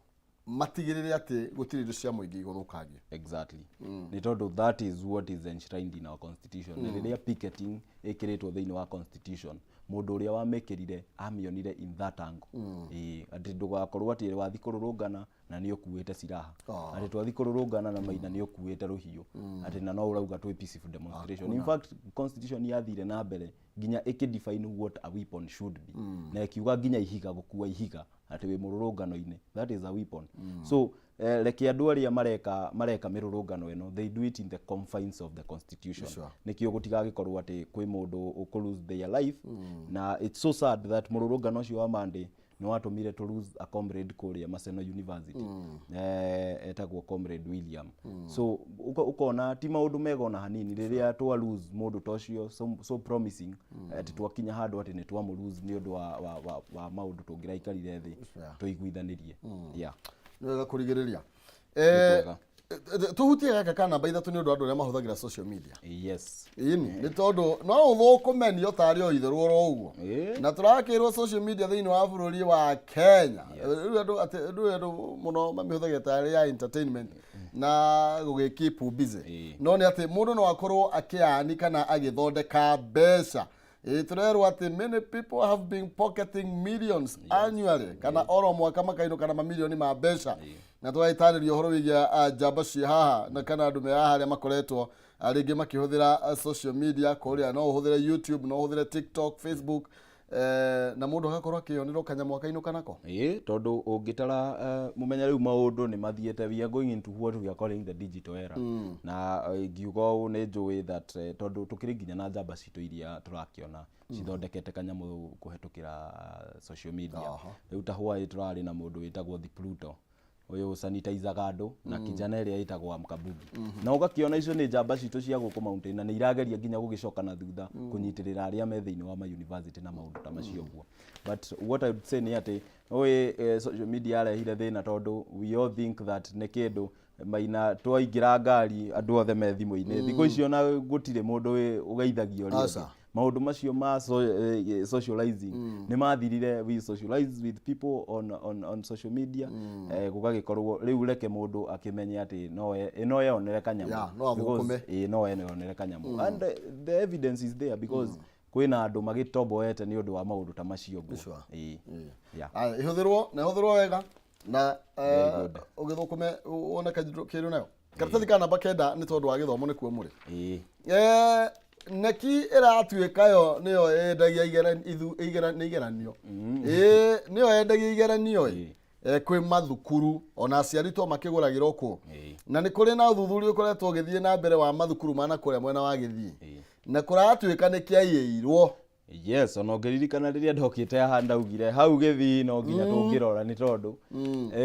Speaker 1: matigĩrĩre atĩ gũtirĩ indo cia mũingĩ igũthũkangio.
Speaker 2: Exactly, nĩ tondũ that is what is enshrined in our constitution. Na rĩrĩa picketing ĩkĩrĩtwo thĩinĩ wa constitution, mũndũ ũrĩa wamĩkĩrire amĩonire in that angle. Ĩĩ, atĩ ndũgakorwo atĩ wathi kũrũrũngana na nĩ ũkuĩte silaha, atĩ twathi kũrũrũngana na Maina nĩ ũkuĩte rũhiũ, atĩ na no ũrauga twĩ peaceful demonstration. In fact, constitution yathire na mbere nginya ĩkĩ-define what a weapon should be, na ĩkiuga nginya ihiga, gũkua ihiga atĩ wĩ mũrũrũngano-inĩ, that is a weapon. So reke andũ arĩa mareka mĩrũrũngano ĩno, they do it in the confines of the constitution. Nĩkĩo gũtigagĩkorwo atĩ kwĩ mũndũ ũkũ lose their life. Na it's so sad that mũrũrũngano ũcio wa Monday nĩ watũmire to lose a comrade kũrĩa Maseno University, etagwo Comrade William. So ũkona ti maũndũ mega ona hanini rĩrĩa twa lose mũndũ ta ũcio, so promising, atĩ twakinya handũ atĩ nĩ twamũ lose nĩ ũndũ wa maũndũ tũngĩraikarire thĩ tũiguithanĩrie, yeah.
Speaker 1: Nĩ wega kũrigĩrĩria.
Speaker 2: Nĩ kwega.
Speaker 1: Tũhutie gaka ka namba 3 nĩ ũndũ wa andũ arĩa mahũthagĩra social media. Ĩni nĩ tondũ no ũthũkũmenio tarĩ o itherũ oro ũguo. Na tũrakĩrwo social media thĩinĩ wa bũrũri wa Kenya rĩu andũ atĩ rĩu andũ mũno mamĩhũthagĩra tarĩ ya entertainment na gũgĩ keep busy. No nĩ atĩ mũndũ no akorwo akĩani kana agĩthondeka mbeca. Ĩ tũrerwo atĩ many people have been pocketing millions annually, kana oro mwaka makainũka na mamilioni ma mbeca. Na tũgagĩtarĩria ũhoro wĩgiĩ njamba ciĩ haha na kana andũ me haha arĩa makoretwo rĩngĩ makĩhũthĩra social media kũrĩa. No ũhũthĩre YouTube, no ũhũthĩre TikTok, Facebook, na mũndũ agakorwo akĩonera kanyamũ akainũka nako.
Speaker 2: Ĩĩ, tondũ ũngĩtara mũmenya rĩu maũndũ nĩ mathiĩte, we are going into what we are calling the digital era. Na ngiuga ũũ nĩ njũĩ that tondũ tũkĩrĩ nginya na njamba citũ iria tũrakĩona cithondekete kanyamũ kũhetũkĩra social media. Rĩu ta hwaĩ tũrarĩ na mũndũ wĩtagwo The Pluto, ũyũ sanitizaga andũ, na kijana ĩrĩa ĩtagwo Amkabugi, na ũgakĩona icio nĩ njamba citũ cia gũkũ mountain, na nĩ irageria nginya gũgĩcoka na thutha kũnyitĩrĩra arĩa me thĩinĩ wa ma university na maũndũ ta macio ũguo. But what I would say nĩ atĩ ũĩ social media yarehire thĩna, tondũ we all think that nĩ kĩndũ Maina twaingĩra ngari andũ othe me thimũ-inĩ thikũ icio, na gũtirĩ mũndũ ũgeithagio ũrĩa ũngĩ.
Speaker 1: Aca.
Speaker 2: Maũndũ macio ma socializing nĩ mathirire. We socialize with people on social media, gũgagĩkorwo rĩu reke mũndũ akĩmenye atĩ no eyonere kanyamũ.
Speaker 1: Yeah, no athũkũme.
Speaker 2: Because, no eyonere kanyamũ, and the evidence is there, because kwĩna andũ magĩtomboete nĩ ũndũ wa maũndũ ta macio ũguo. Ĩĩ. Yeah.
Speaker 1: Aya, ihũthĩrwo na ihũthĩrwo wega na
Speaker 2: Very good.
Speaker 1: Ũgĩthũkũme wone kĩndũ nayo. Karatathi ka namba 9 nĩ tondũ wa gĩthomo nĩkuo mũrĩ. KNEC ĩratuĩka yo nĩyo yendagia nĩ igeranio. Ĩĩ, nĩyo yendagia igeranio ĩ. Kwĩ mathukuru ona aciari to makĩgũragĩra kũ. Na nĩ kũrĩ na ũthuthuria ũkoretwo ũgĩthiĩ na mbere wa mathukuru ma na kũrĩa mwena wa Gĩthii. Na kũratuĩka nĩ kĩaiyĩirwo.
Speaker 2: Yes, ona ũngĩririkana rĩrĩa ndokĩte haha ndaugire hau Gĩthii no nginya tũngĩrora, nĩ tondũ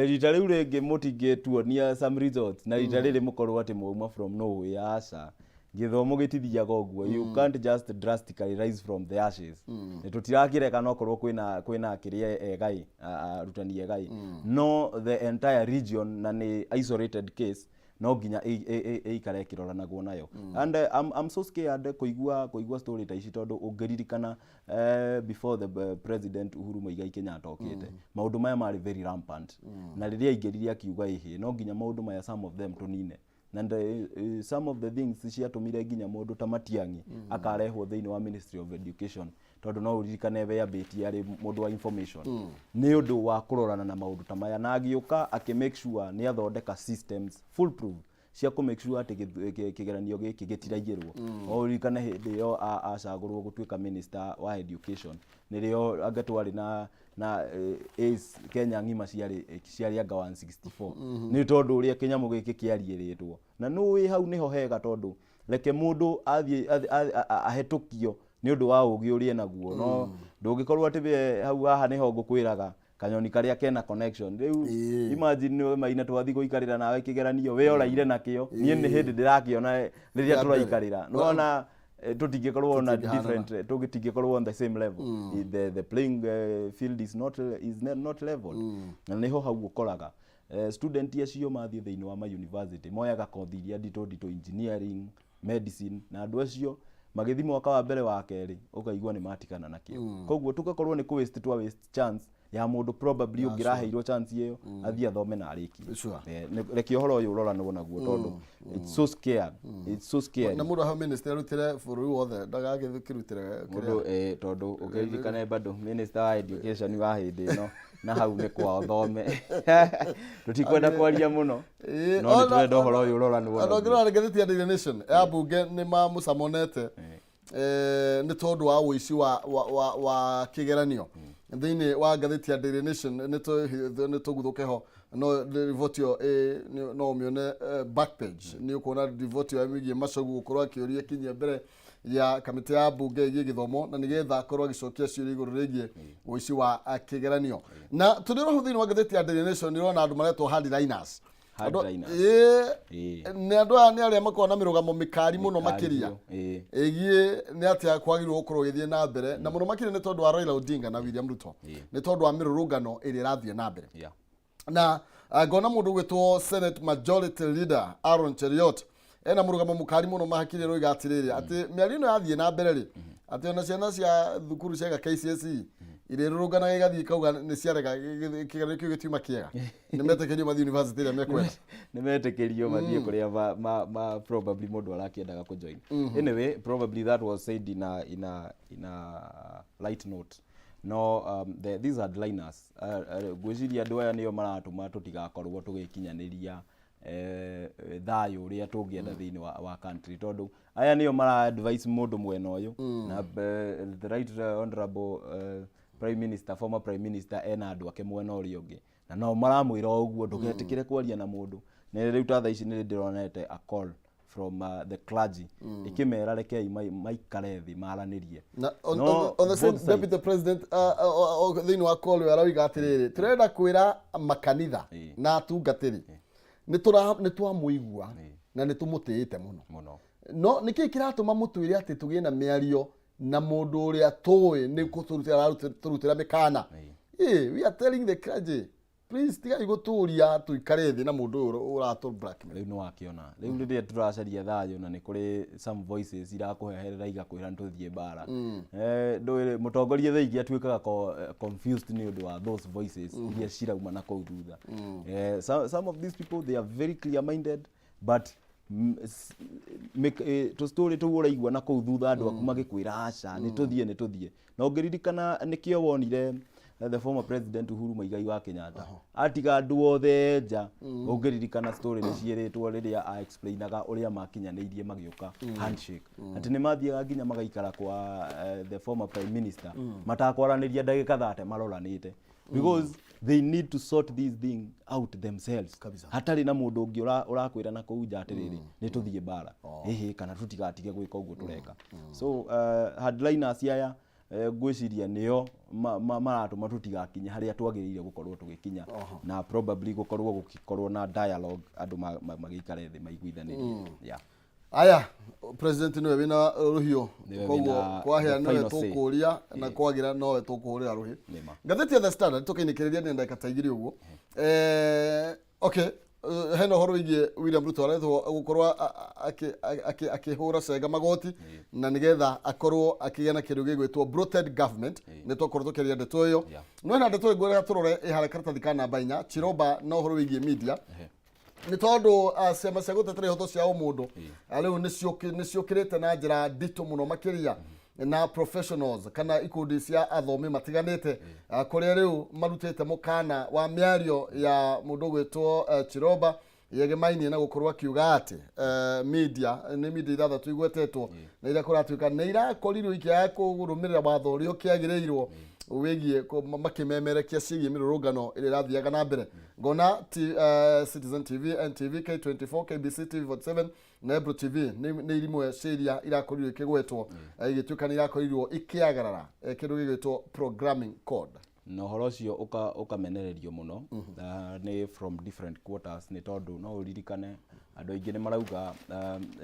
Speaker 2: rita rĩu rĩngĩ mũtingĩtuonia some results na rita rĩrĩ mũkorwo atĩ mwauma from nowhere. Aca. Gĩthomo gĩtithiaga ũguo. You can't just drastically rise from the ashes. Nĩ tũtirakĩreka nokorwo kwĩna kĩrĩa egai, arutani egai, no the entire region na nĩ isolated case, no nginya ĩikare ĩkĩroranagwo nayo. And I'm so scared kũigua story ta ici, tondũ ũngĩririkana, before the President Uhuru Muigai Kenyatta okĩte, maũndũ maya marĩ very rampant, na rĩrĩa aingĩrire akiuga ĩhĩ, no nginya maũndũ maya, some of them, tũnine. And some of the things ciatũmire nginya mũndũ ta Matiang'i akarehwo thĩinĩ wa Ministry of Education, tondũ no ũririkane we ambĩtie arĩ mũndũ wa information, nĩ ũndũ wa kũrorana na maũndũ ta maya, na agĩũka akĩ make sure nĩ athondeka systems foolproof cia kũ make sure atĩ kĩgeranio gĩkĩ gĩtiraiyĩrwo. O ũririkane hĩndĩ ĩyo acagũrwo gũtuĩka minister wa education, nĩrĩo anga twarĩ na A's Kenya ng'ima ciarĩ anga 164, nĩ tondũ ũrĩa kĩnyamũ gĩkĩ kĩariĩrĩtwo. Na nũĩ hau nĩho hega, tondũ reke mũndũ athiĩ ahetũkio nĩ ũndũ wa ũgĩ ũrĩa enaguo, no ndũngĩkorwo atĩ we hau haha nĩho ngũkwĩraga kanyoni karĩa kena connection rĩu. Imagine nĩ maina twathiĩ gũikarĩra nawe kĩgeranio, we ũraire nakĩo, niĩ nĩ hĩndĩ ndĩrakĩona rĩrĩa
Speaker 1: Rĩa mbere.
Speaker 2: Tũraikarĩra nĩwona, tũtingĩkorwo na
Speaker 1: Tũtingĩhanana.
Speaker 2: different, tũtingĩkorwo on the same level. The playing field is not level, na nĩho hau ũkoraga student acio mathiĩ thĩinĩ wa ma university moyaga kothi iria nditũ nditũ, engineering, medicine, na andũ acio magĩthiĩ mwaka wa mbere, wa kerĩ, ũkaigua nĩ matigana nakĩo. Koguo tũgakorwo nĩ kũ waste, twa waste chance ya mũndũ probably ũngĩraheirwo chance ĩyo athiĩ athome na arĩkie. Reke ũhoro ũyũ ũroranwo naguo, tondũ it's so scared, it's so scary.
Speaker 1: Na mũndũ aho minister arutĩre bũrũri wothe, ndagagĩkĩrutĩre.
Speaker 2: Mũndũ, tondũ ũkĩririkane bado minister wa education wa hĩndĩ ĩno na hau nĩ kwao thome. Tũtikwenda kwaria mũno, no nĩ tũrenda ũhoro ũyũ ũroranwo
Speaker 1: Andũ
Speaker 2: naguo.
Speaker 1: Angĩrora ngathĩti ya Daily Nation ya mbunge nĩ mamũcamonete nĩ tondũ wa ũici wa kĩgeranio. Thĩinĩ wa ngathĩti ya Daily Nation nĩ tũguthũke ho, no riboti ĩyo no ũmĩone back page. Nĩ ũkuona riboti ĩyo ĩgiĩ Machogu gũkorwo akĩũria kinyia mbere ya kamĩtĩ ya mbunge ĩgiĩ gĩthomo, na nĩgetha akorwo agĩcokia ciũria igũrũ rĩgiĩ ũici wa kĩgeranio. Na tũrĩ oro hau thĩinĩ wa ngathĩti ya Daily Nation, nĩ ũrona andũ maretwo hardliners.
Speaker 2: Hardliners.
Speaker 1: Nĩ andũ aya nĩ arĩa makoragwo na mĩrũgamo mĩkari mũno
Speaker 2: Mĩkari
Speaker 1: makĩria
Speaker 2: biũ, ĩĩ.
Speaker 1: Ĩgiĩ nĩ atĩa kwagĩrĩirwo gũkorwo gĩthiĩ na mbere, na mũno makĩria nĩ tondũ wa Raila Odinga na William Ruto, nĩ tondũ wa mĩrũrũngano ĩrĩa ĩrathiĩ na mbere. Na ngona mũndũ ũgwĩtwo Senate Majority Leader Aaron Cheruiyot ena mũrũgamo mũkari mũno mahakiri, aroiga atĩrĩrĩ, atĩ mĩario ĩno yathiĩ na mbere rĩ, atĩ ona ciana cia thukuru ciaga KCSE irĩrũrũnganaga igathiĩ ikauga nĩ ciarega kĩgeranio kĩu gĩtiuma kĩega, nĩ metĩkĩrio mathiĩ university ĩrĩa mekwenda.
Speaker 2: Nĩ metĩkĩrio mathiĩ kũrĩa ma probably mũndũ arakĩendaga kũjoin. Anyway, probably that was said in a light note, no these hardliners, ngwĩciria andũ aya nĩo maratũma tũtigakorwo tũgĩkinyanĩria thayũ ũrĩa tũngĩenda thĩinĩ wa country, tondũ aya nĩo mara advise mũndũ mwena ũyũ na the right honorable prime minister, former prime minister, ena andũ ake mwena ũrĩa ũngĩ, na no maramwĩra o ũguo, ndũgetĩkĩre kwaria na mũndũ. Nĩ rĩu ta thaa ici nĩ ndĩronete a call from the clergy ĩkĩmera rekei maikare thĩ maranĩrie.
Speaker 1: Na on,
Speaker 2: No,
Speaker 1: on the same
Speaker 2: both sides.
Speaker 1: Deputy president thĩinĩ wa call ĩyo arauga atĩrĩrĩ, tũrenda kwĩra makanitha na atungatĩri nĩ twamũigua na nĩ tũmũtĩĩte mũno.
Speaker 2: Mũno.
Speaker 1: No nĩkĩ kĩratũma mũtwĩre atĩ tũgĩe na mĩario na mũndũ ũrĩa tũĩ nĩ kũtũrutĩra ararutĩra mĩkana? Ĩ, we are telling the clergy, please tigai gũtũria tũikare thĩ na mũndũ ũyũ ũratũ blackmail.
Speaker 2: Rĩu nĩ wakĩona rĩu rĩrĩa tũracaria thayũ, na nĩ kũrĩ some voices irakũheherera igakwĩra nĩ tũthiĩ mbara. Ndũĩ mũtongoria thaa ingĩ atuĩkaga confused nĩ ũndũ wa those voices iria cirauma na kũu thutha. Some of these people, they are very clear minded, but tũstory tũu ũraigua na kũu thutha, andũ aku magĩkwĩra aca, nĩ tũthiĩ, nĩ tũthiĩ. Na ũngĩririkana nĩkĩo wonire the former president Uhuru Muigai wa Kenyatta atiga andũ othe nja. Ũngĩririkana story nĩ ciĩrĩtwo rĩrĩa a explainaga ũrĩa makinyanĩirie magĩũka handshake, atĩ nĩ mathiaga nginya magaikara kwa the former prime minister matakwaranĩria ndagĩka 30 maroranĩte, because they need to sort this thing out themselves.
Speaker 1: Kabisa.
Speaker 2: Hatarĩ na mũndũ ũngĩ ũrakwĩra na kũu nja atĩrĩrĩ, nĩ tũthiĩ mbara ĩhĩ kana tũtigatige gwĩka ũguo tũreka. So hardliners aya, ngwĩciria nĩo maratũma tũtigakinye harĩa twagĩrĩire gũkorwo tũgĩkinya, na probably gũkorwo gũgĩkorwo na dialogue, andũ magĩikare thĩ maiguithanĩrie, yeah.
Speaker 1: Aya, president niwe wina ruhiũ.
Speaker 2: Nĩwe
Speaker 1: Koguo
Speaker 2: wĩna
Speaker 1: kwahĩa
Speaker 2: the
Speaker 1: niwe
Speaker 2: final say.
Speaker 1: tũkũria na kwagira nowe tũkũhũrĩra rũhĩ.
Speaker 2: Nĩma.
Speaker 1: Ngathĩti ya The Standard tũkĩinĩkĩrĩria nĩ ndagĩka ta 2 ũguo. Okay, hena ũhoro wĩgiĩ William Ruto aretwo gũkorwo akĩhũra cenga magoti na nĩgetha akorwo akĩgĩa na kĩndũ gĩgwĩtwo bloated government. Nĩ twakorwo tũkĩaria ndeto ĩyo. No hena ndeto ĩngĩ tũrore ĩ harĩa karatathi ka namba 4, Chiroba na ũhoro wĩgiĩ media, nĩ tondũ ciama cia gũtetera ihoto cia ũmũndũ rĩu nĩ ciũkĩrĩte na njĩra nditũ mũno makĩria, na professionals kana ikundi cia athomi matiganĩte, kũrĩa rĩu marutĩte mũkana wa mĩario ya mũndũ ũgwĩtwo Chiroba yegemainie na gũkorwo akiuga atĩ media nĩ media 6 igwetetwo na iria kũratuĩka nĩ irakorirwo ikĩaga kũrũmĩrĩra watho ũrĩa ũkĩagĩrĩirwo wĩgiĩ makĩmemerekia ciĩgiĩ mĩrũrũngano ĩrĩa ĩrathiaga na mbere. Ngona Citizen TV, NTV, K24, KBC, TV47 na Ebro TV nĩ irimwe cia iria irakorirwo ikĩgwetwo, igĩtuĩka nĩ irakorirwo ikĩagarara kĩndũ gĩgwĩtwo programming code.
Speaker 2: Na ũhoro ũcio ũkamenererio mũno nĩ from different quarters, nĩ tondũ no ũririkane andũ aingĩ nĩ marauga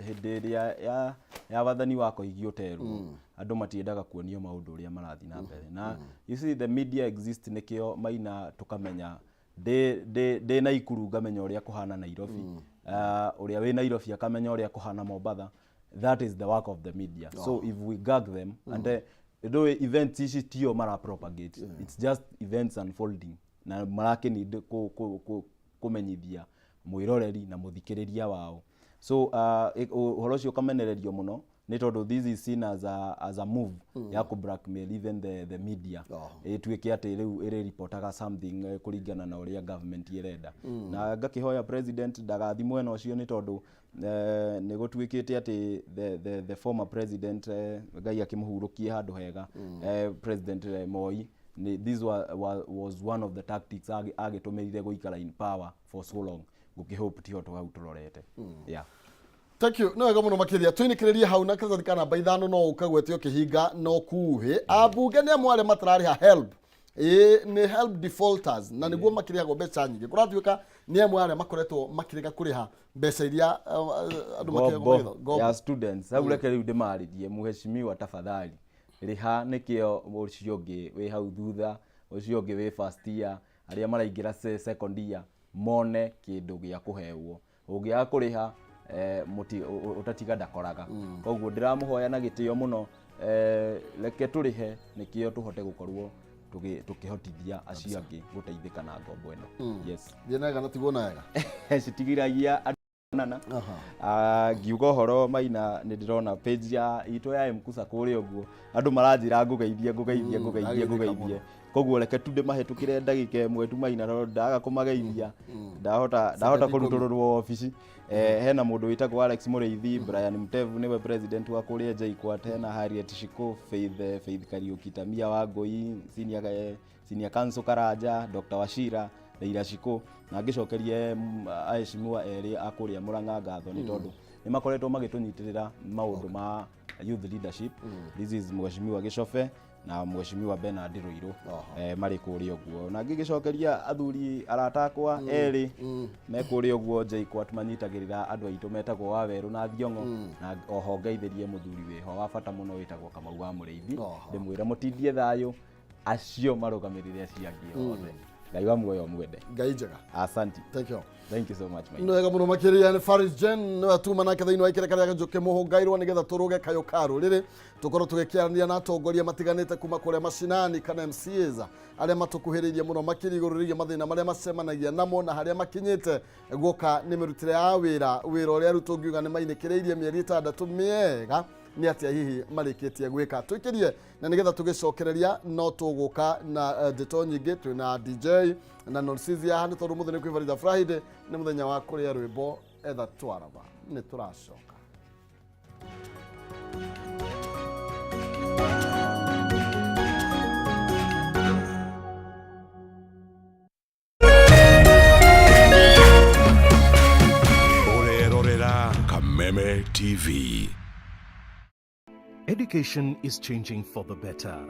Speaker 2: hĩndĩ ĩrĩa ya wathani wa Koigi ũterwo, andũ matiendaga kuonio maũndũ ũrĩa marathiĩ na mbere. Na you see, the media exist nĩkĩo maina tũkamenya ndĩ Naikuru ngamenya ũrĩa kũhana Nairobi, ũrĩa wĩ Nairobi akamenya ũrĩa kũhana Mombatha. That is the work of the media. So if we gag them and ndũĩ events ici tio mara propagate, it's just events unfolding na marakĩnid kũmenyithia mwĩroreri na mũthikĩrĩria wao. So ũhoro ũcio ũkamenererio mũno nĩ tondũ this is seen as a move ya kũ blackmail even the media, ĩtuĩke atĩ rĩu ĩrĩripotaga something kũringana na ũrĩa government ĩrenda. Na ngakĩhoya president ndagathi mwena ũcio, nĩ tondũ nĩ gũtuĩkĩte atĩ the former president, Ngai akĩmũhurũkie handũ hega, President Moi, this was one of the tactics agĩtũmĩrire gũikara in power for so long. Ngũkĩhope tiho hau tũrorete, yeah.
Speaker 1: Thank you, nĩ wega mũno makĩria. Tũinĩkĩrĩrie hau na karatathi ka namba 5, no ũkagwete ũkĩhinga no kuhĩ. Ambunge nĩ amwe arĩa matararĩha HELB, ĩĩ nĩ HELB defaulters, na nĩguo makĩrĩhagwo mbeca nyingĩ. Kũratuĩka nĩ amwe arĩa makoretwo makĩrega kũrĩha mbeca iria andũ makĩrĩhagwo.
Speaker 2: Ngombo
Speaker 1: ngombo
Speaker 2: ya students hau, reke rĩu ndĩmarĩrie. Mũheshimiwa, tafadhali rĩha, nĩkĩo ũcio ũngĩ wĩ hau thutha, ũcio ũngĩ wĩ first year, arĩa maraingĩra second year mone kĩndũ gĩa kũhewo. Ũngĩaga kũrĩha, mũti ũtatiga ndakoraga. Koguo ndĩramũhoya na gĩtĩo mũno, reke tũrĩhe nĩkĩo tũhote gũkorwo tũkĩhotithia acio angĩ gũteithĩka na ngombo ĩno, yes.
Speaker 1: Thiĩ na wega na tigwo na wega.
Speaker 2: Citigiragia andũ nana. Ah, ngiuga ũhoro maina nĩ ndĩrona page ya itũ ya Mkusa kũrĩa ũguo andũ maranjĩra ngũgeithie, ngũgeithie, ngũgeithie,
Speaker 1: Ndageithĩka.
Speaker 2: Ngũgeithie. Koguo reke tu ndĩmahĩtũkĩre ndagĩka 1 tu maina, tondũ ndaga kũmageithia ndahota
Speaker 1: Sekondi.
Speaker 2: Kũrutũrũrwo obici. Hena mũndũ wĩtagwo Alex Mũrĩithi, Brian Mtevu nĩwe president wa kũrĩa JKUAT, hena Harriet Shiko, Faith Kariuki, Tamia Wangũi, senior counsel Karanja, Dr. Wachira, Leila Shiko. Na ngĩcokerie aheshimiwa erĩ a kũrĩa Murang'a ngatho, nĩ tondũ nĩ makoretwo magĩtũnyitĩrĩra maũndũ ma youth leadership. This is Mheshimiwa Gĩcobe na Mheshimiwa Bernard Rũirũ, marĩ kũrĩa ũguo. Na ngĩgĩcokeria athuri arata akwa erĩ me kũrĩa ũguo JKUAT manyitagĩrĩra andũ aitũ metagwo Wawerũ na Thiong'o, na oho ngeithĩrie mũthuri wĩho wa bata mũno wĩtagwo Kamau wa Mũrĩithi. Ndĩmwĩre mũtindie thayũ, acio marũgamĩrĩre acio angĩ othe. Ngai wa muoyo mwende.
Speaker 1: Ngai njega.
Speaker 2: Asante.
Speaker 1: Thank you.
Speaker 2: Thank you so much, my
Speaker 1: Nĩ wega mũno makĩria. Nĩ Faris Jen nĩwe tuma nake thĩinĩ wa ikĩreka rĩa Njũkĩ Mũhũngairwo, nĩgetha tũrũge kayũ ka rũrĩrĩ, tũkorwo tũgĩkĩaranĩria na atongoria matiganĩte kuma kũrĩa macinani kana MCAs arĩa matũkuhĩrĩirie mũno makĩria igũrũ rĩgiĩ mathĩna marĩa macemanagia namo na harĩa makinyĩte guoka nĩ mĩrutĩre ya wĩra ũrĩa rĩu tũngiuga nĩ mainĩkĩrĩirie mĩeri 6 mĩega. Nĩ atĩa hihi marĩkĩtie gwĩka? Tũikĩrie na nĩgetha tũgĩcokereria no tũgũka na ndeto nyingĩ. Twĩna DJ na Nonsizi haha, nĩ tondũ mũthenya nĩ kwĩbaritha Friday, nĩ mũthenya wa kũrĩa rwĩmbo etha twaraba. Nĩ tũracoka.
Speaker 3: Ũrerorera Kameme TV.
Speaker 4: Education is changing for the better.